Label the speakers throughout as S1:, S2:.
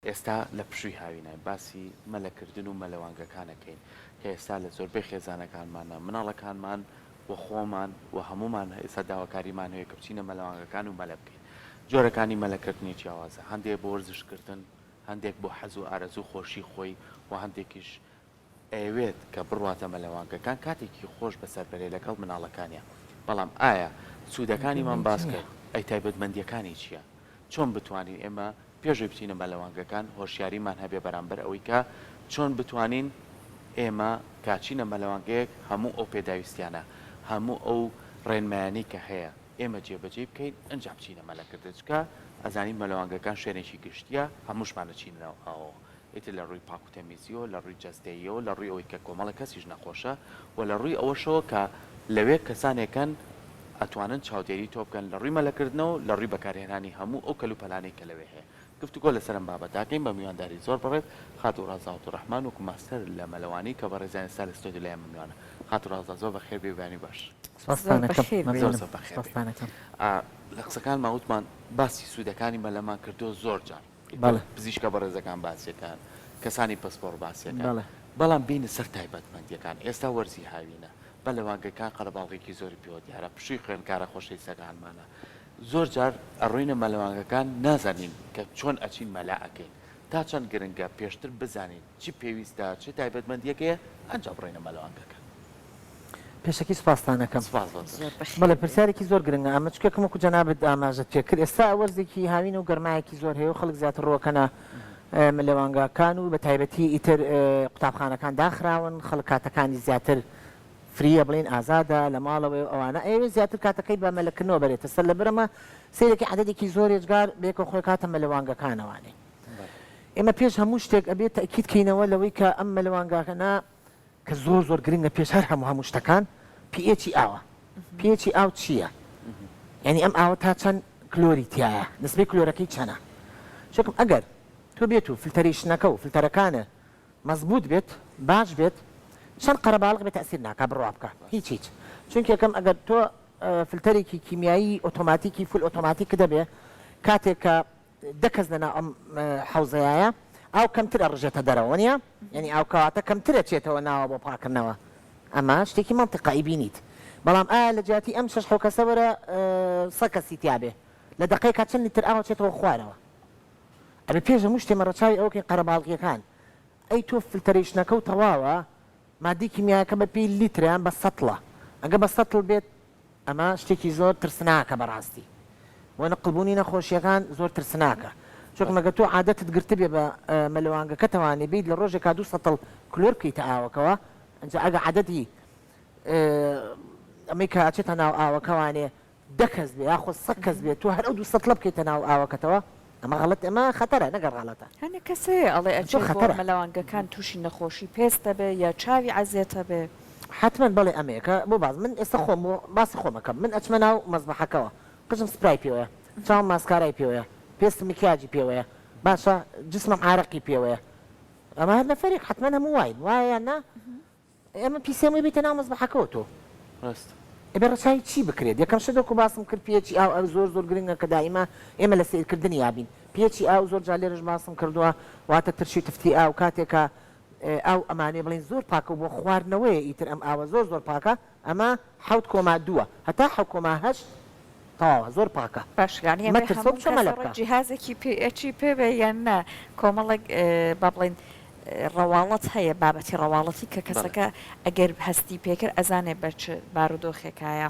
S1: ئێستا لە پشووی هاویناین باسی مەلەکردن و مەلەوانگەکان ئەکەین کە ئێستا لە زۆربەی خێزانەکانمانا مناڵەکانمان و خۆمان و هەموومان ئێستا داواکاریمان هەیە کە بچینە مەلەوانگەکان و مەلە بکەین جۆرەکانی مەلەکردنی جیاوازە هەندێک بۆ وەرزشکردن هەندێک بۆ حەز و ئارەزوو خۆشی خۆی و هەندێکیش ئەیەوێت کە بڕواتە مەلەوانگەکان کاتێکی خۆش بەسەر بەرێ لەگەڵ مناڵەکانیا بەڵام ئایا سوودەکانیمان باس کرد ئەی تایبەتمەندیەکانی چیە چۆن بتوانین ئێمە پێش ئەوەی بچینە مەلەوانگەکان هۆشیاریمان هەبێ بەرامبەر ئەوەی کە چۆن بتوانین ئێمە کە چینە مەلەوانگەیەک هەموو ئەو پێداویستیانە هەموو ئەو ڕێنمایانەی کە هەیە ئێمە جێبەجێی بکەین ئنجا بچینە مەلەکردن چونکە ئەزانین مەلەوانگەکان شوێنێکی گشتیە هەمووشمان ئەچینە ناو ئاوەوە ئیتر لە ڕووی پاک و تەمیزیەوە، لە ڕووی جەستەییەوە، لە ڕووی ئەوەی کە کۆمەڵێک کەسیش نەخۆشە و لە ڕووی ئەوەشەوە کە لەوێ کەسانێکن ئەتوانن چاودێری تۆ بکەن لە ڕووی مەلەکردنەوە لە ڕووی بەکارهێنانی هەموو ئەو کەلوپەلانەی کە لەوێ هەیە. گفتوگۆ لەسەر ئەم بابەتە ئەکەین بە میوانداری زۆر بەڕێز خاتوو ڕازا عەبدولڕەحمان وەکو ماستەر لە مەلەوانی کە بەڕێزیان ئێستا لە ستۆدیۆ لای ئێمە میوانە. خاتوو ڕازا زۆر بەخێر بێی و بەیانی باش.
S2: زۆر
S3: سپاستان ئەکەم.
S2: بەخێر بێی.
S1: زۆر
S3: مەمنونم.
S1: زۆر بەخێر بێی.
S3: سپاستان ئەکەم.
S1: لە قسەکانمان وتمان باسی سوودەکانی مەلەمان کردووە زۆر جار.
S3: بەڵێ.
S1: پزیشکە بەڕێزەکان باسیەکان، کەسانی پسپۆڕ باسیەکان،
S3: بەڵێ.
S1: بەڵام بێینە سەر تایبەتمەندیەکان، ئێستا وەرزی هاوینە، مەلەوانگەکان قەرەباڵغێکی زۆری پێوە دیارە، پشووی خوێندکارە خۆشەویستەکانمانە، زۆر جار ئەڕۆینە مەلەوانگەکان نازانین کە چۆن ئەچین مەلە ئەکەین، تا چەند گرنگە پێشتر بزانین چ پێویستە، چ تایبەتمەندیەک هەیە، ئەنجا بڕۆینە مەلەوانگەکە.
S3: پێشەکی سوپاستان ئەکەم.
S1: سوپاس بۆ تۆش.
S2: زۆر بەخێر
S3: بەڵێ
S2: بێی.
S3: پرسیارێکی زۆر گرنگە ئەمە چونکە وەکو جەنابت ئاماژەت پێ کرد ئێستا وەرزێکی هاوینە و گەرمایەکی زۆر هەیە و خەڵک زیاتر ڕووەکەنە ملەوانگاکان و بە تایبەتی ئیتر قوتابخانەکان داخراون خەڵک کاتەکانی زیاتر فریە بڵێین ئازادە لە ماڵەوەی و ئەوانە ئەیەوێت زیاتر کاتەکەی بە مەلەکردنەوە بەرێتە سەر لەبەرئەمە سەیرێکی عەدەدێکی زۆر یەجگار بەیەکەوە خۆی کاتە مەلەوانگەکانەوانێ ئێمە پێش هەموو شتێک ئەبێت تەئکید کەینەوە لەوەی کە ئەم مەلەوانگاکەنە کە زۆر زۆر گرنگە پێش هەر هەموو هەموو شتەکان pH ی ئاوە pH ی ئاو چییە یعنی ئەم ئاوە تا چەند کلۆری تایە نسبەی کلۆرەکەی چەنە چکم ئەگەر تۆ بێت و filtration ەکە و فلتەرەکانە مەزبوط بێت باش بێت چەند قەرەباڵغ بێت تەسیر ناکا بڕوا بکە هیچ هیچ چونکە یەکەم ئەگەر تۆ فلتەرێکی کیمیایی ئۆتۆماتیکی full ئۆتۆماتیک دەبێ کاتێک کە دە کەس لەناو ئەم حەوزەیایە ئاو کەمتر ئەڕژێتە دەرەوە وەنیە یانی ئاو کەواتە کەمتر ئەچێتەوە ناوە بۆ پاکردنەوە ئەمە شتێکی مەنتیقە ئەیبینیت بەڵام ئایا لە جیاتی ئەم شەش حەو کەسە وەرە سە کەسی تیابێ لە دەقەیەکا چەند لیتر ئاو ئەچێتەوە خوارەوە ئەبێ پێش هەموو شتێ مەڕەچاوی ئەوە کەین قەرەباڵغیەکان ئەی تۆ filtration ەکە و تەواوە مادەی کیمیایەکە بە پێی لیترە یان بە سەتڵە ئەگە بە سەتڵ بێت ئەمە شتێکی زۆر ترسناکە بەڕاستی بۆ نقڵبوونی نەخۆشیەکان زۆر ترسناکە چونکە مەگەر تۆ عادەتت گرتبێ بە مەلەوانگەکەتەوانێ بیت لە ڕۆژێکا دوو سەتڵ کلۆر بکەیتە ئاوەکەوە ئەنجا ئەگە عادەتی ئەمەی کە ئەچێتە ناو ئاوەکەوانێ دە کەس بێ یاخۆ سە کەس بێ تۆ هەر ئەو دوو سەتڵە بکەیتە ناو ئاوەکەتەوە ئەمە غەڵەت ئەمە خەتەرە نەگەر غەڵەتە.
S2: هەنێ کەس هەیە ئەڵێ
S3: زۆر
S2: ئەچێت بۆ
S3: خەتەرە.
S2: مەلەوانگەکان توشی نەخۆشی پێست دەبێ یا چاوی عەزێت ئەبێ.
S3: حەتمەن بەڵێ ئەمەیە کە بۆ باس من ئێستا خۆم بۆ باسی خۆم ئەکەم من ئەچمە ناو مەسبەحەکەوە قژم سپرای پێوەیە چاوم ماسکارای پێوەیە پێستم مکیاجی پێوەیە باشە جسمم عارەقی پێوەیە ئەمە هەر نەفەرێک حەتمەن هەموو واین وایە یان نا ئێمە پیسێم وی بیتە ناو مەزبەحەکەوە تۆ
S1: ڕاستە.
S3: ئەبێ ڕەچاوی چی بکرێت یەکەم شت وەکو باسم کرد pH ی ئاو ئەو زۆر زۆر گرنگە کە دائیما ئێمە لە سەیرکردنی یا بین pH ی ئاو زۆر جار لێرەش باسم کردووە واتە ترشی و تفتی ئاو کاتێک کە ئاو ئەمانەوێ بڵێین زۆر پاکە و بۆ خواردنەوەیە ئیتر ئەم ئاوە زۆر زۆر پاکە ئەمە حەوت کۆما دووە هەتا حەوت کۆما هەشت تەواوە زۆر پاکە
S2: باش یانی ئەبێ
S3: مەترسە و
S2: هەموو
S3: بچۆ مەلە
S2: کەسە
S3: بکە.
S2: ڕێک جیهازێکی pH ی پێ بێ یان نا کۆمەڵێک با بڵێین ڕەواڵەت هەیە بابەتی ڕەواڵەتی کە
S1: بەڵێ.
S2: کەسەکە ئەگەر هەستی پێ کرد ئەزانێ بە چ بارودۆخێکایە.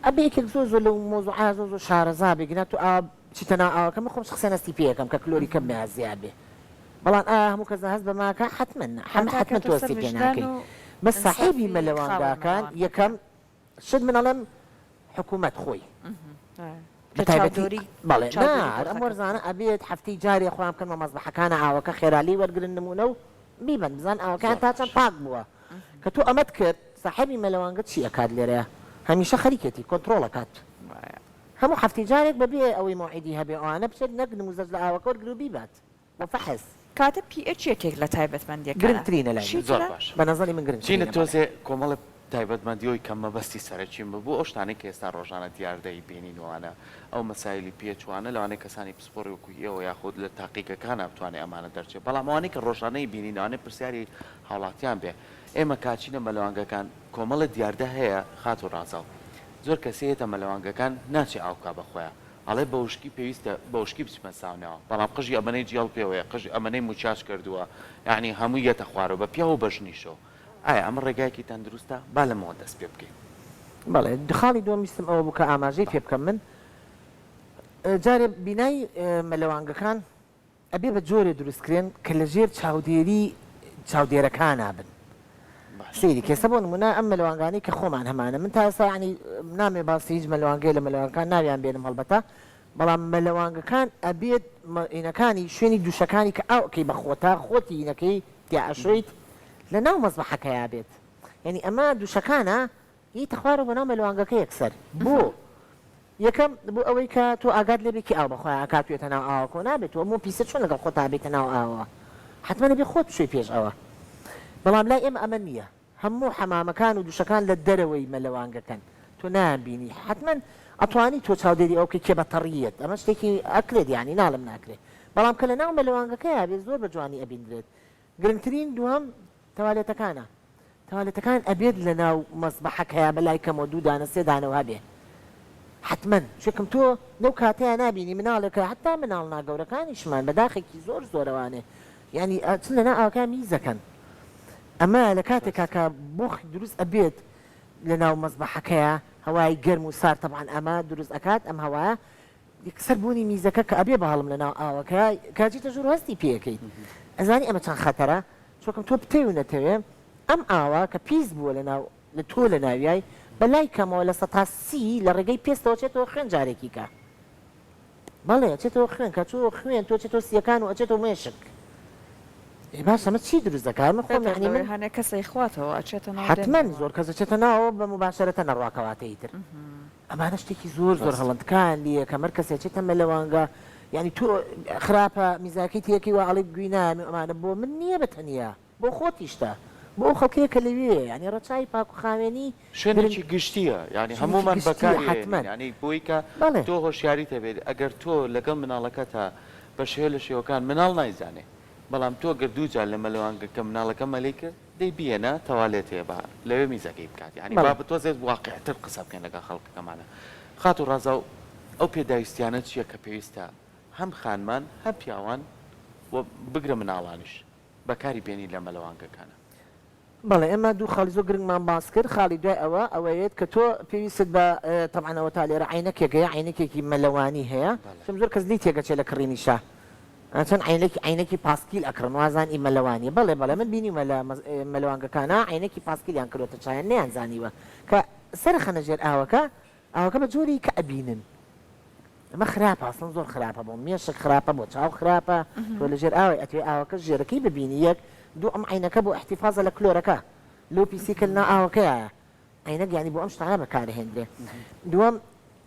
S3: ئەبێ یەکێک زۆر زۆر لەو مەوزوعە زۆر زۆر شارەزا بێ گینا تۆ ئاوا بچیتە ناو ئاوەکە من خۆم شەخسیەن هەستی پێ ئەکەم کە کلۆری کەم بێ یا زیاد بێ بەڵام ئایا هەموو کەس هەست بەمە ئەکا حەتمەن نا
S2: کاتاکە
S3: حەتمەن
S2: تۆ
S3: تۆ
S2: سەر
S3: هەستی پێ
S2: ویژدان
S3: ناکەی
S2: و
S3: بەس ساحێبی
S2: ئینسافی خاوەن
S3: مەلەوانگاکان
S2: مەلەوانگەکە.
S3: یەکەم شت من ئەڵێم حکوومەت خۆی
S2: کە
S3: بەتایبەتی
S2: چاودێری
S3: بەڵێ نا
S2: چاودێری
S3: هەر ئەم
S2: دۆخەکە
S3: وەرزانە
S2: بکات.
S3: ئەبێت هەفتەی جارێ خۆیان بکەن بە مەزبەحەکانە ئاوەکە خێرا لێی وەرگرن نموونە و بیبەن بزان ئاوەکەیان
S1: زۆر
S3: تا
S1: باش.
S3: چەند پاک بووە کە تۆ ئەمەت کرد ساحێبی مەلەوانگە چی ئەکات لێرەیا هەمیشە خەریکێتی کۆنتڕۆڵ ئەکات
S2: وایە.
S3: هەموو هەفتەی جارێک بەبێ ئەوەی مەوعیدی هەبێ ئەوانە بچێت نەک نموزەج لە ئاوەکە وەرگرێ و بیبات بۆ فەحس.
S2: کەواتە pH یەکێک لە تایبەتمەندیەکانە.
S3: گرنگترینە لای من.
S1: زۆر
S2: چیترە؟
S1: باشە
S3: بە نەزەری من
S1: چینە
S3: گرنگترینە بەڵێ.
S1: تۆزێ کۆمەڵێ. تایبەتمەندی ئەوی کە مەبەستی سەرەکیم ببوو ئەو شتانەی کە ئێستا ڕۆژانە دیاردەی بینین وانە ئەو مەسایلی پێچوانە لەوانەیە کەسانی پسپۆڕی وەکو ئێوە یاخود لە تاقیگەکانا بتوانێ ئەمانە دەرچێ بەڵام ئەوانەی کە ڕۆژانەی بینین لەوانەیە پرسیاری هاوڵاتیان بێ ئێمە کاچینە مەلەوانگەکان کۆمەڵێ دیاردە هەیە خاتوو ڕازاو زۆر کەسێ یەتە مەلەوانگەکان ناچێ ئاو بکا بە خۆیا ئەڵێ بە وشکی پێویستە بە وشکی بچمە ساوناوە بەڵام قژی ئەمەنەی جێڵ پێوەیە قژی ئەمەنەی موکیاج کردووە یەعنی هەمووی یەتە خوارەوە بە پیاو و بە ژنیشەوە ئایا ئەمە ڕێگایەکی تەندروستە؟ با لەمەوە دەست پێ بکەین.
S3: بەڵێ، خاڵی دووەم ویستم ئەوە بوو کە ئاماژەی پێ بکەم من جارێ بینای مەلەوانگەکان ئەبێ بە جۆرێ دروست کرێن کە لە ژێر چاودێری چاودێرەکانا بن. سەیری کە ئێستا بۆ نموونە ئەم مەلەوانگانەی کە خۆمان هەمانە من تا ئێستا یانی نامەوێ باسی هیچ مەلەوانگەیە لە مەلەوانگەکان ناویان بێنم هەڵبەتە بەڵام مەلەوانگەکان ئەبێت مەینەکانی شوێنی دوشەکانی کە ئاو ئەکەی بە خۆتا خۆتی هینەکەی تیا ئەشۆیت لە ناو مەزبەحەکەیا بێت یانی ئەمە دوشەکانە یەیتە خوارەوە بۆ ناو مەلەوانگەکە یەکسەر بۆ یەکەم بۆ ئەوەی کە تۆ ئاگات لێ بێ کێ ئاو بە خۆیا ئەکات و یەتە ناو ئاوەکەوە نابێت تۆ ئەمۆ پیسە چۆن لەگەڵ خۆتا بێیتە ناو ئاوەوە حەتمەن ئەبێ خۆت بشۆی پێش ئەوە بەڵام لای ئێمە ئەمە نییە هەموو حەمامەکان و دوشەکان لە دەرەوەی مەلەوانگەکەن تۆ نایان بینی حەتمەن ئەتوانی تۆ چاودێری ئەوە بکەی کێ بە تەڕی یەت ئەمە شتێکی ئەکرێت یانی ناڵێم ناکرێت بەڵام کە لە ناو مەلەوانگەکەیا بێت زۆر بە جوانی ئەبیندرێت گرنگترین دووهەم تەوالێتەکانە تەوالێتەکان ئەبێت لە ناو مەسبەحەکەیا بە لای کەمەوە دوو دانە سێ دانەوە هەبێ حەتمەن چونکم تۆ لەو کاتەیا نابینی مناڵێکە حەتا مناڵ نا گەورەکانیشمان بە داخێکی زۆر زۆرەوانێ یانی ئەچن لە ناو ئاوەکە میزەکەن ئەمە لە کاتێکا کە بۆخ دروست ئەبێت لە ناو مەسبەحەکەیا هەوای گەرم و سارد تەبعەن ئەمە دروست ئەکات ئەم هەوایە یەکسەر بوونی میزەکە کە ئەبێ بە هەڵم لە ناو ئاوەکە کە ئەچیتە ژوور هەستی پێ ئەکەیت ئەزانی ئەمە چەند خەتەرە چۆکم تۆ بتەوێ و نەتەوێ ئەم ئاوە کە پیس بووە لە ناو لە تۆ لە ناویای بە لای کەمەوە 30% لە ڕێگەی پێستەوە چێتەوە خوێن جارێکی کە بەڵێ ئەچێتەوە خوێن کە چووە خوێن تۆ ئەچێتەوە سیەکان و ئەچێتەوە مێشک ئێ باشە ئەمە چی دروست دەکات من خۆم
S2: بێتەر
S3: یانی
S2: لەوەی
S3: من
S2: هەنێ کەس ئەیخواتەوە ئەچێتە ناو
S3: حەتمەن
S2: دەمیەوە.
S3: زۆر کەس ئەچێتە ناوەوە بە موباشەرەتەن ئەڕوا کەواتە ئیتر ئەمانە شتێکی زۆر زۆر
S1: ڕاستە.
S3: هەڵەن تکایان لێ کەم هەر کەسێ ئەچێتە مەلەوانگە یانی تۆ خراپە میزاکەی تێکەی وا ئەڵێی گوی نایەم و ئەمانە بۆ من نییە بە تەنیا بۆ خۆتیشتە بۆ ئەو خەڵکەیە کە لەوێیە یانی ڕەچاوی پاک و خاوێنی گرنگ
S1: شوێنێکی گشتییە یانی
S3: شوێنێکی
S1: هەموومان
S3: گشتییە
S1: بەکاری ئەیەنین
S3: حەتمەن
S1: یانی بۆی کە
S3: بەڵێ.
S1: تۆ هۆشیاریت هەبێت ئەگەر تۆ لەگەڵ مناڵەکەتا بە شێوە لە شێوەکان مناڵ نایزانێ بەڵام تۆ گەر دوو جار لە مەلەوانگەکە مناڵەکە مەلەی کرد دەی بیەنە تەوالێت هەیە با لەوێ میزەکەی بکات یانی با
S3: بەڵێ.
S1: تۆزێک واقیعتر قسە بکەین لەگەڵ خەڵکەکەمانا خاتوو ڕازاو ئەو پێداویستیانە چیە کە پێویستە هەم خانمان هەم پیاوان و بگرە مناڵانیش بەکاری بێنین لە مەلەوانگەکانا.
S3: بەڵێ ئێمە دوو خاڵی زۆر گرنگمان باس کرد، خاڵی دوای ئەوە ئەوەیەت کە تۆ پێویستت بە تەبعەن ئەوەتا لێرە عەینەکێک هەیە عەینەکێکی مەلەوانی هەیە چون زۆر کەس لێی تێگەچێ لە کڕینیشا چەند عەینەکی عەینەکی پاسکیل ئەکڕن وازان ئی مەلەوانیە بەڵێ بەڵێ من بینیومە لە مەلەوانگەکانا عەینەکی پاسکیلیان کردۆتە چایان نەیانزانیوە کە سەرەخەنە ژێر ئاوەکە ئاوەکە بە جۆری کە ئەبینن ئەمە خراپە ئەسڵەن زۆر خراپە بۆ مێشک خراپە بۆ چاو خراپە تۆ لە ژێر ئاوی ئەتوێ ئاوەکە ژێرەکەی ببینی یەک دوو ئەم عەینەکە بۆ ئیحتیفازە لە کلۆرەکە لەو پیسی کە لەناو ئاوەکەیایە عەینەک یانی بۆ ئەم شتانە بەکارهێندرێ دووەم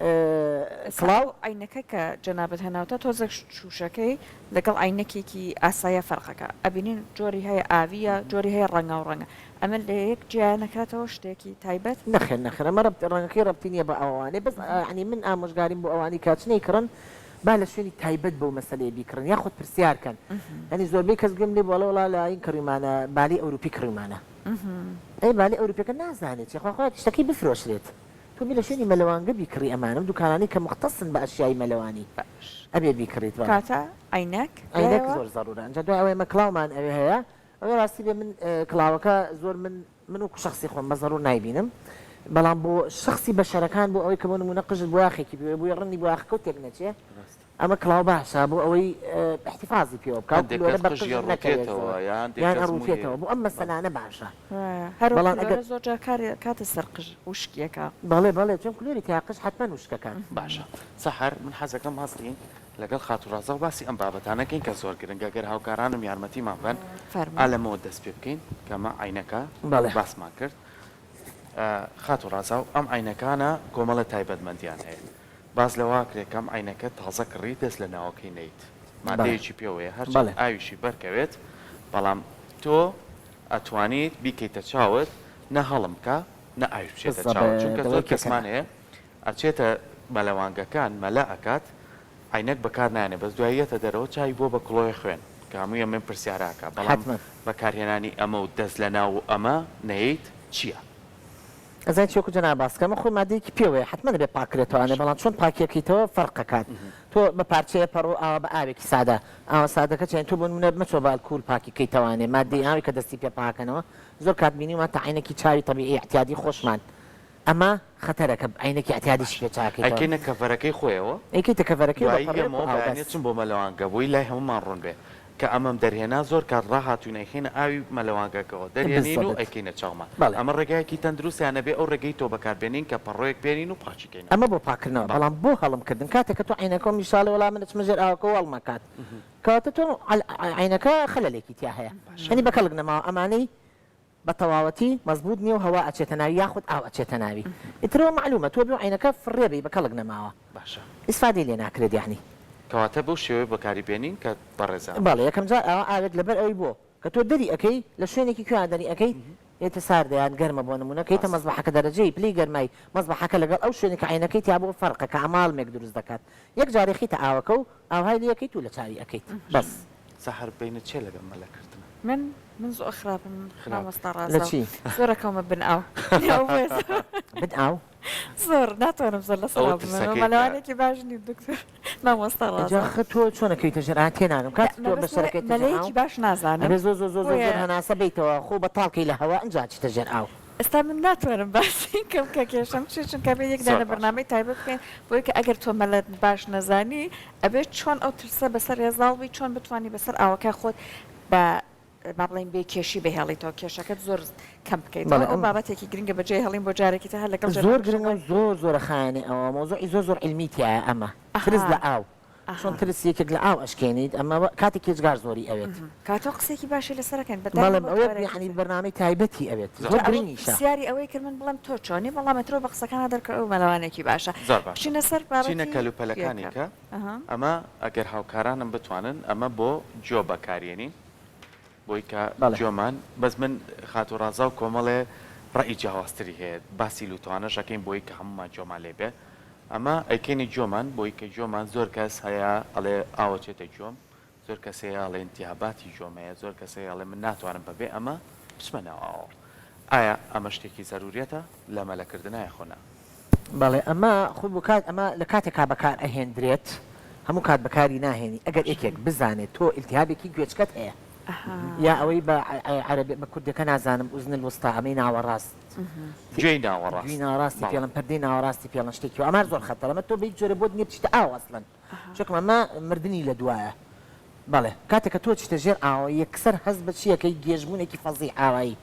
S2: ئێستا
S3: کڵاو.
S2: ئەو عەینەکە کە جەنابت هێناوتە تۆزێک شوشەکەی لەگەڵ عەینەکێکی ئاساییە فەرقەکە ئەبینین جۆری هەیە ئاوییە جۆری هەیە ڕەنگاو ڕەنگە ئەمە لە یەک جیا نەکرێتەوە شتێکی تایبەت؟
S3: نەخێر نەخێر ئەمە رەبت ڕەنگەکەی رەبتی نیە بە ئەوانەی بەس یانی من ئامۆژگاریم بۆ ئەوانەی کە ئەچن ئەیکڕن با لە شوێنی تایبەت بەو مەسەلەیە بیکڕن یاخود پرسیار کەن یانی زۆربەی کەس گوێم لێ بوو ئەڵێ وەڵا لە این کڕیومانە بالی ئەوروپی کڕیومانە ئەی بالی ئەوروپیەکە نازانێت چیە خوا خۆیەتی شتەکەی بفرۆشرێت تۆ بی لە شوێنی مەلەوانگە بیکڕی ئەمانە ئەم دوکانانەی کە موختەسن بە ئەشیای مەلەوانی
S2: باش
S3: ئەبێ بیکڕیت بەڵێ.
S2: کاتە عەینەک
S3: عەینەک
S2: دوایەوە؟
S3: زۆر زەرورە ئینجا دوای ئەوە ئێمە کڵاومان ئەوێ هەیە ئەوەی ڕاستی بێ من کڵاوەکە زۆر من من وەکو شەخسی خۆم بە زەرور نایبینم بەڵام بۆ شەخسی بەشەرەکان بۆ ئەوەی کە بۆ نمونە قژت بۆیاخێکی پێوەیە بۆیە ڕەنگی بۆیاخەکەو تێک نەچێ ئەمە کڵاو باشە بۆ ئەوەی ئیحتیفازی پێوە بکا و
S1: هەندێک
S3: کلۆرە
S1: کەس
S3: بە
S1: قژی
S3: قژت نەکەوێت
S1: ئەڕووتێتەوە
S3: زۆر
S1: یا هەندێک
S3: یان
S1: کەس مووی
S3: ئەڕووتێتەوە بۆ ئەم
S1: بەڵێ.
S3: مەسەلانە باشە
S2: وایە هەر وەک
S3: بەڵام ئەگەر
S2: کلۆرە زۆر جار کار کاتە سەر قژ وشکیەکە.
S3: بەڵێ بەڵێ چون کلۆری تیا قژ حەتمەن وشکەکات.
S1: باشە سەحەر من حەزەکەم هەستین لەگەڵ خاتوو ڕازاو باسی ئەم بابەتانە کەین کە زۆر گرنگە گەر هاوکارانم یارمەتیمان بەن ئا
S2: فەرموو.
S1: لەمەوە دەست پێ بکەین کە ئەمە عەینەکە
S3: بەڵێ.
S1: باسمان کرد خاتوو ڕازاو ئەم عەینەکانە کۆمەڵێ تایبەتمەندیان هەیە باس لەوە ئەکرێ کە ئەم عەینەکە تازە کڕی دەست لە ناوەکەی نەیت
S3: بەڵێ.
S1: مادەیەکی پێوەیە هەرچەند
S3: بەڵێ.
S1: ئاویشی بەرکەوێت بەڵام تۆ ئەتوانیت بیکەیتە چاوت نە هەڵم بکا. نە ئاویش بچێتە چاوت چونکە زۆر کەسمان هەیە ئەچێتە مەلەوانگەکان مەلە ئەکات عەینەک بەکار نایەنێ بەس دوای یەتە دەرەوە چاوی بووە بە کڵۆیە خوێن کە هەمووی ئەمەی پرسیارە ئەکا بەڵام بەکارهێنانی ئەمە و دەست لەناو و ئەمە نەیەیت چیە؟
S3: ئەزانی چی وەکو جەناب باس کە ئەمە خۆی مادەیەکی پێوەیە حەتمەن ئەبێ پاک کرێتەوانێ بەڵام چۆن پاکی ئەکەیتەوە فەرق ئەکات تۆ بە پارچەیە پەڕۆ ئاوا بە ئاوێکی سادە ئاوە سادەکە چێن تۆ بۆ نمونە مەچۆ بە ئەلکول پاکی کەیتەوانێ مادەی ئاوی کە دەستی پێ پاکەنەوە زۆر کات بینیومە تا عەینەکی چاوی تەبیعی ئیعتیادی خۆشمان ئەمە خەتەرە کە عەینەکی ئیعتیادیشی پێ چاکەیتەوە.
S1: ئەیکەینە کەڤەرەکەی خۆیەوە.
S3: ئەیکەیتە کەڤەرەکەی و بە
S1: دوایی
S3: پەڕۆیەک و
S1: یەمەوە
S3: ئاو
S1: بەیانی
S3: بەس.
S1: ئەچم بۆ مەلەوانگە بۆی لای هەموومان ڕوون بێ کە ئەمەم دەرهێنا زۆر کات ڕاهاتووین ئەیخەینە ئاوی مەلەوانگەکەوە دەرێنین و
S3: بالضبط
S1: ئەیکەینە چاومان
S3: بەڵێ.
S1: ئەمە ڕێگایەکی تەندروستە یان ئەبێ ئەو ڕێگەی تۆ بەکار بێنین کە پەڕۆیەک بێنین و پاکی کەینەوە.
S3: ئەمە بۆ پاککردنەوە
S1: بەڵێ.
S3: بەڵام بۆ هەڵم کردن کاتێک کە تۆ عەینەکە میساڵێ وەڵا من ئەچمە ژێر ئاوەکەوە هەڵم ئەکات کەواتە تۆ عەینەکە خەلەلێکی تیا هەیە
S1: باشە.
S3: یانی بە کەڵک نەماوە ئەمانەی بە تەواوەتی مەزبوت نیە و هەوا ئەچێتە ناوی یاخود ئاو ئەچێتە ناوی ئیتر ئەوە مەعلومە تۆ بێ و عەینەکە فڕێ بەی بە کەڵک نەماوە
S1: باشە.
S3: ئیسفادەی لێ ناکرێت یەعنی.
S1: کەواتە بەو شێوەیە بەکاری بێنین کە بەڕێزان.
S3: بەڵێ یەکەم جار ئاوا ئاوێک لەبەر ئەوەی بۆ کە تۆ دەری ئەکەی لە شوێنێکی کوێیان دەری ئەکەی یەتە ساردە یان گەرمە بۆ نمونە کە یەتە
S1: ڕاستە.
S3: مەزبەحەکە دەرەجەی پلەی گەرمای مەزبەحەکە لەگەڵ ئەو شوێنەی کە عەینەکەی تیا بووە فەرقە کە ئەماڵمێک دروست دەکات یەک جارێ خیتە ئاوەکە و ئاوهای لێ ئەکەیت و لە چاوی ئەکەیت بەس.
S1: سەحەر بەینت چیە لەگەڵ مەلە کردنە؟
S2: من من زۆر خراپم
S1: خراپی.
S2: مامۆستا
S3: لە
S2: ڕازاو
S3: چی؟
S2: زۆر ئەکەومە بن ئاو ئەو بۆیە زۆر
S3: بن ئاو؟
S2: زۆر ناتوانم زۆر لەسەر
S1: ئەوە
S2: ئاو بمێنمەوە
S1: ترسەکەی کە
S2: مەلەوانێکی باش نیم دکتۆر مامۆستا
S3: جا
S2: ڕازاو.
S3: خە تۆ چۆن ئەکەویتە ژێر ئا تێناگەم
S2: لا
S3: کاتێ تۆ
S2: مەبەستم
S3: بەسەر
S2: ئەوەیە
S3: ئەکەویتە ژێر ئاو
S2: مەلەیەکی باش نازانم
S3: ئەبێ زۆر زۆر زۆر زۆر زۆر
S2: بۆیە
S3: هەناسە بەیتەوە خۆ بەتاڵ کەی لە هەوا ئینجا ئەچیتە ژێر ئاو.
S2: ئێستا من ناتوانم باسی کەم کە کێشەم چیە چونکە ئەبێ یەک
S1: زۆر
S2: دانە
S1: باشە.
S2: بەرنامەی تایبەت بکەین بۆی کە ئەگەر تۆ مەلەت باش نەزانی ئەبێ چۆن ئەو ترسە بەسەر زاڵ بی چۆن بتوانی بەسەر ئاوەکە خۆت بە با بڵێین بێ کێشی بهێڵیتەوە کێشەکەت زۆر کەم بکەیتەوە
S3: بەڵێ
S2: ئەو
S3: ئەم
S2: بابەتێکی گرنگە بەجێ هێڵین بۆ جارێکی تر هەر لەگەڵ
S3: زۆر
S2: جەنابیشم
S3: گرنگە و
S2: ڕای
S3: زۆر زۆرە خایەنێ ئەوە مەوزوعی زۆر زۆر عیلمی تیایە ئەمە ترس
S2: ئەها
S3: لە ئاو چۆن
S2: ئەها
S3: ترس یەکێک لە ئاو ئەشکێنیت ئەمە کاتێک کێجگار زۆری ئەوێت.
S2: کاتۆ قسەیەکی باشی لەسەر ئەکەین بە
S3: بەڵێ
S2: دایم بۆ
S3: ئەوە
S2: تەوەرێکی
S3: یەعنی
S2: تر.
S3: بەرنامەی تایبەتی ئەوێت
S1: زۆر
S3: زۆر
S2: جا ئەوە
S3: گرنگیشە.
S2: پرسیاری ئەوەی کرد من بڵێم تۆ چۆنی بەڵام ئەترۆ بە قسەکانا دەرکەوت ئەو مەلەوانێکی باشە
S1: زۆر باشە
S2: بچینە سەر
S1: بچینە
S2: بابەتی
S1: کەلوپەلەکانی
S2: یەکەم
S1: کە
S2: ئەها.
S1: ئەمە ئەگەر هاوکارانم بتوانن ئەمە بۆ جۆ بەکارێنین بۆی کە
S3: بەڵێ.
S1: جۆمان بەس من خاتوو ڕازاو کۆمەڵێ ڕەئی جیاوازتری هەیە باسی لوتوانەش ئەکەین بۆی کە هەموومان جۆمان لێ بێ ئەمە ئەیکەینە جۆمان بۆی کە جۆمان زۆر کەس هەیە ئەڵێ ئاوە چێتە جۆم زۆر کەس هەیە ئەڵێ ئینتیهاباتی جۆم هەیە زۆر کەس هەیە ئەڵێ من ناتوانم بەبێ ئەمە بچمە ناو ئاوەوە ئایا ئەمە شتێکی زەروریەتە لە مەلەکردنا یاخۆ نا؟
S3: بەڵێ ئەمە خۆ بۆ کات ئەمە لە کاتێکا بەکار ئەهێندرێت هەموو کات بەکاری ناهێنی ئەگەر یەکێک بزانێت تۆ ئیلتیهابێکی گوێچکەت هەیە یا ئەوەی بە عەرەبی بە کوردیەکە نازانم اذن الوسطی ئەمەی ناوەڕاست
S1: گوێی ناوەڕاست
S3: گوێی ناوەڕاستی
S1: بەڵێ.
S3: پێڵن پەردەی ناوەڕاستی پێڵن شتێکی وا ئەمە زۆر خەتەرە ئەمە تۆ بە هیچ جۆرێ بۆت نیە بچیتە ئاو ئەسڵەن چونکە ئەمە مردنی لە دوایە بەڵێ کاتێک کە تۆ چیتە ژێر ئاوە یەکسەر هەست بە چی ئەکەی گێژبوونێکی فەزیع ئاوایی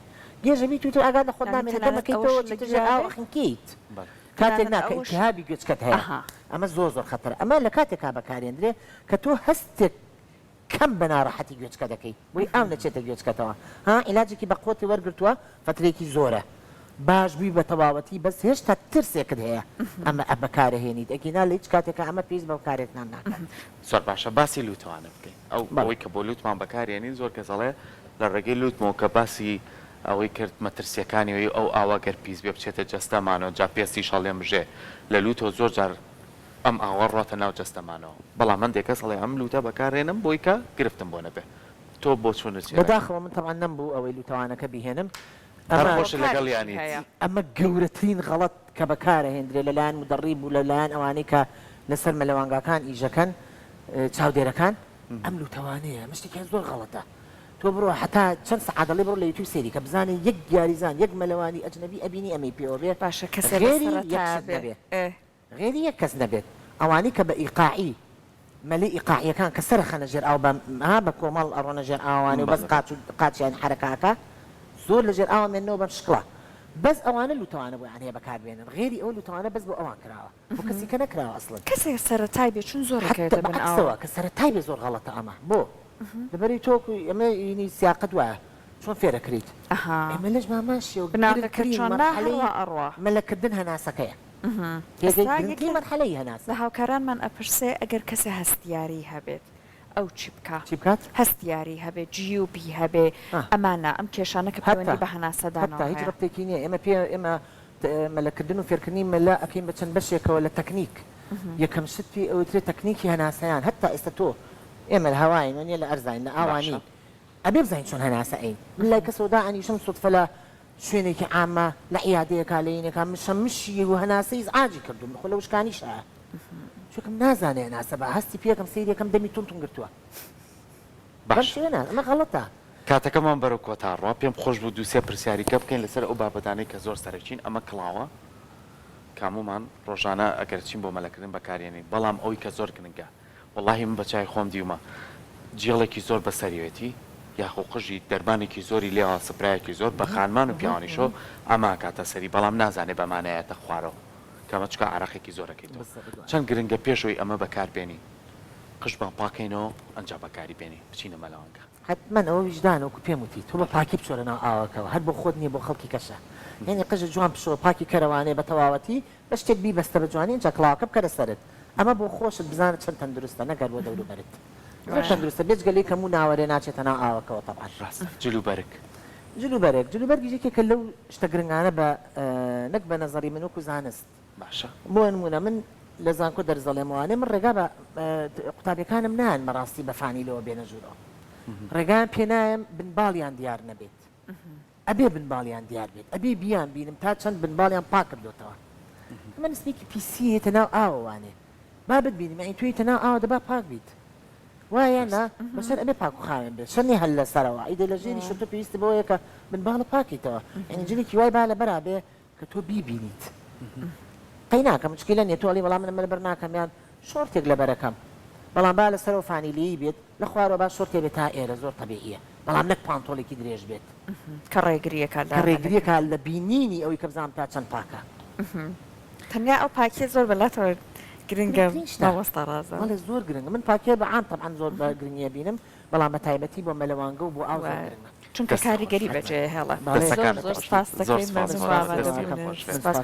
S3: گێژە بیت و تۆ ئاگات لە خۆت
S2: یانی
S3: نامێنێ
S2: تەنانەت
S3: دەمەکەیتەوە
S2: ئەوەش لە
S3: چیتە ژێر
S2: گوێیا
S3: ئاو
S2: بێ؟
S3: ئەخنکێیت
S1: بەڵێ.
S3: کاتێک
S2: تەنانەت
S3: نا کە
S2: ئەوەش
S3: ئیلتیهابی گوێچکەت هەیە
S2: ئەها.
S3: ئەمە زۆر زۆر خەتەرە ئەمە لە کاتێکا بەکارێندرێ کە تۆ هەستێک کەم بە ناڕەحەتی گوێچکە دەکەی بۆی ئاو نەچێتە گوێچکەتەوە ها عیلاجێکی بە قوەتی وەرگرتووە فەترەیەکی زۆرە باش بووی بە تەواوەتی بەس هێشتا ترسێکت هەیە ئەمە بەکارەهێنیت ئەگینا لە هیچ کاتێکا ئەمە پێویست بە بەکارهێنان ناکات.
S1: زۆر باشە باسی لوتەوانە بکەین ئەو
S3: بەڵێ.
S1: ئەوەی کە بۆ لوتمان بەکارێنین زۆر کەس ئەڵێ لە ڕێگەی لوتمەوە کە باسی ئەوەی کرد مەترسیەکانی ئەوەی ئەو ئاوە گەر پیس بێ بچێتە جەستەمانەوە جا پێستیش هەڵێمژێ لە لوتەوە زۆر جار ئەم ئاوە ڕواتە ناو جەستەمانەوە بەڵام هەندێک کەس ئەڵێ ئەم لوتە بەکارێنم بۆی کە گرفتم بۆ نەبێ تۆ بۆچونت چیە لەگەڵ؟
S3: بەداخەوە من تەبعەن نەمبوو ئەوەی لوتەوانەکە بیهێنم
S1: هەر
S3: ئەمە
S1: خۆشت
S2: هۆکاریشی
S1: لەگەڵیانیت.
S2: هەیە.
S3: ئەمە گەورەترین غەڵەت کە بەکارەهێندرێ لەلایەن مودەڕیب و لەلایەن ئەوانەی کە لەسەر مەلەوانگاکان ئیشەکەن چاودێرەکان ئەم لوتەوانەیە ئەمە شتێکیان زۆر غەڵەتە تۆ بڕۆ هەتا چەند سەعات دەڵێ بڕۆ لە یوتیوب سەیری کە بزانە یەک یاریزان یەک مەلەوانی ئەجنەبی ئەبینی ئەمەی پێوە بێ
S2: باشە کەسێ لە
S3: غێری یەک
S2: سەرەتایا
S3: شت
S2: بێ
S3: نەبێ
S2: ئێ.
S3: غێری یەک کەس نەبێت ئەوانەی کە بە ئیقاعی مەلەی ئیقاعیەکان کە سەر ئەخەنە ژێر ئاو بە ها بە کۆمەڵ ئەڕۆنە ژێر ئاوانێ و بەس
S1: بەڵێ.
S3: قاچ و قاچیان حەرەکە ئەکا زۆر لە ژێر ئاوا مێننەوە بەم شکڵە بەس ئەوانە لوتەوانە بۆیان هەیە بەکار بێنن غێری ئەوە لوتەوانە بەس بۆ ئەوان کراوە بۆ کەسی کە نەکراوە ئەسڵەن.
S2: کەسێک سەرەتای بێ چون زۆر
S3: حەتتا
S2: ئەکەوێتە
S3: بە
S2: بن ئاوە.
S3: عەکسەوە کە سەرەتای بێ زۆر غەڵەتە ئەمە بۆ لەبەرئەوەی تۆ وەکو ئەمە ینی سیاقەت وایە چۆن فێرەکریت
S2: ئەها.
S3: ئێمە لەش مامان شێوە
S2: بناغەکە
S3: گرنگترین
S2: چۆنە
S3: مەرحەلەی
S2: هەروا ئەڕوا.
S3: مەلەکردن هەناسەکەیە.
S2: ئێستا
S3: پێگەی گرنگترین
S2: یەکێک
S3: مەرحەلەی هەناسە.
S2: لە هاوکارانمان ئەپرسێ ئەگەر کەسێ هەستیاری هەبێت ئەو چی بکا؟
S3: چی بکات؟
S2: هەستیاری هەبێ، جیوبی هەبێ،
S3: ئا.
S2: ئەمانە، ئەم کێشانە کە
S3: هەتا
S2: پەیوەندی بە هەناسەدانەوە
S3: هەتا هیچ
S2: هەیە.
S3: ڕەبتێکی نییە ئێمە پێ ئێمە. مەلەکردن و فێرکردنی مەلە ئەکەین بە چەند بەشێکەوە لە تەکنیک یەکەم شت پێی ئەوترێ تەکنیکی هەناسەیان هەتا ئێستا تۆ ئێمە لە هەواین وەنیە لە ئەرزاین لە ئاوا
S1: باشە.
S3: نین ئەبێ بزانین چۆن هەناسە ئەین من لای کەسەوە دائەنیشم سوتفە لە شوێنێکی عامە لە عیادەیەکا لە یینێکا مشە مشی و هەناسەی ئیزعاجی کردووم خۆ لە وشکانیشایە چونکم نازانێ هەناسە با هەستی پێکەم سەیری ئەکەم دەمی تون تون گرتووە بەم
S1: باشە.
S3: شێوەیە نا ئەمە غەڵەتە.
S1: کاتەکەمان بەرەو کۆتا ڕوا، پێم خۆش بوو دوو سێ پرسیاری کە بکەین لەسەر ئەو بابەتانەی کە زۆر سەرەکین، ئەمە کڵاوە کە هەموومان ڕۆژانە ئەگەر چین بۆ مەلەکردن بەکاریێنین، بەڵام ئەوەی کە زۆر گرنگە وەڵاهی من بە چاوی خۆم دیومە جێڵێکی زۆر بەسەریەتی یاخۆ قژی دەرمانێکی زۆری لێوە سپرایەکی زۆر بە خانمان و پیاوانیشەوە ئەمە ئەکاتە سەری بەڵام نازانێ بەمانە یەتە خوارەوە کە ئەمە چونکە عەرەقێکی زۆر ئەکەیتەوە چەند گرنگە پێش ئەوەی ئەمە بەکار بێنین قژمان پاکەینەوە ئەنجا بەکاری بێنین بچینە مەلەوانگە.
S3: حەتمەن ئەوە ویژدانە وەکو پێم وتی تۆ بە پاکی بچۆرە ناو ئاوەکەوە هەر بۆ خۆت نیە بۆ خەڵکی کەشە یانی قژت جوان بشۆ پاکی کەرەوانێ بە تەواوەتی بە شتێک بیبەستە بە جوانی ئینجا کڵاوەکە بکەرە سەرت ئەمە بۆ خۆشت بزانە چەند تەندروستە نەک هەر بۆ دەوروبەرت زۆر تەندروستە بێجگە لەوەی کە موو ناوەرێ ناچێتە ناو ئاوەکەوە تەبعەن.
S1: ڕاستە جل و بەرگ.
S3: جل و بەرگ جل و بەرگیش یەکێکە لەو شتە گرنگانە بە نەک بە نەزەڕی من وەکو زانست
S1: باشە.
S3: بۆ نموونە من لە زانکۆ دەرس دەڵێم وانێ من ڕێگا بە قوتابیەکانم نایەن بەڕاستی بە فانیلەوە بێنە ژوورەوە ڕێگایان پێ نایەم بن باڵیان دیار نەبێت ئەبێ بن باڵیان دیار بێت ئەبێ بیان بینم تا چەند بن باڵیان پاک کردۆتەوە ئەمە نسبێکی پیسی هێتە ناو ئاوە وانێ با بتبینم یانی تۆ یتە ناو ئاوە دەبا پاک بیت وایە یان نا بەسەر ئەبێ پاک و خاوێن بێت شەر نیە هەر لە سەرەوە ئیدە لە ژێریشە تۆ پێویستت بەوەیە کە بن باڵە پاکەیتەوە یانی جلێکی وای با لەبەرا بێ کە تۆ بیبینیت قەی ناکەم مشکیلە نیە تۆ ئەڵێی وەڵا من ئەمە لەبەر ناکەم یان شۆرتێک لەبەرەکەم بەڵام با لەسەرەوە فانیلیی بێت لە خوارەوە با شۆرتێ بێت تا ئێرە زۆر تەبیعیە بەڵام نەک پانتۆڵێکی درێژ بێت
S2: کە ڕێگریەکە لە
S3: کە ڕێگریەکە لە بینینی ئەوەی کە بزانم تا چەند پاکە.
S2: تەنیا ئەو پاکیە زۆر بەلاتەوە گرنگە
S3: گرنگترین شتە
S2: مامۆستا ڕازا.
S3: بەڵێ زۆر گرنگە من پاکیە بە عام تەبعەن زۆر بە گرنگی ئەبینم بەڵام بە تایبەتی بۆ مەلەوانگە و بۆ ئاو زۆر
S2: وایە
S3: گرنگە.
S2: چونکە
S1: دەستت خۆش
S2: کاریگەری
S1: بێت.
S2: بەجێ هێڵە.
S3: بەڵێ
S2: زۆر
S1: دەستەکانت
S2: زۆر
S1: خۆش
S2: سپاست
S1: زۆر
S2: دەکەین
S1: سپاس
S2: مەمنون
S1: بۆ
S2: بۆ
S1: دەستی
S2: ئامادەبوونت
S1: خۆش بێت.
S2: سپاس.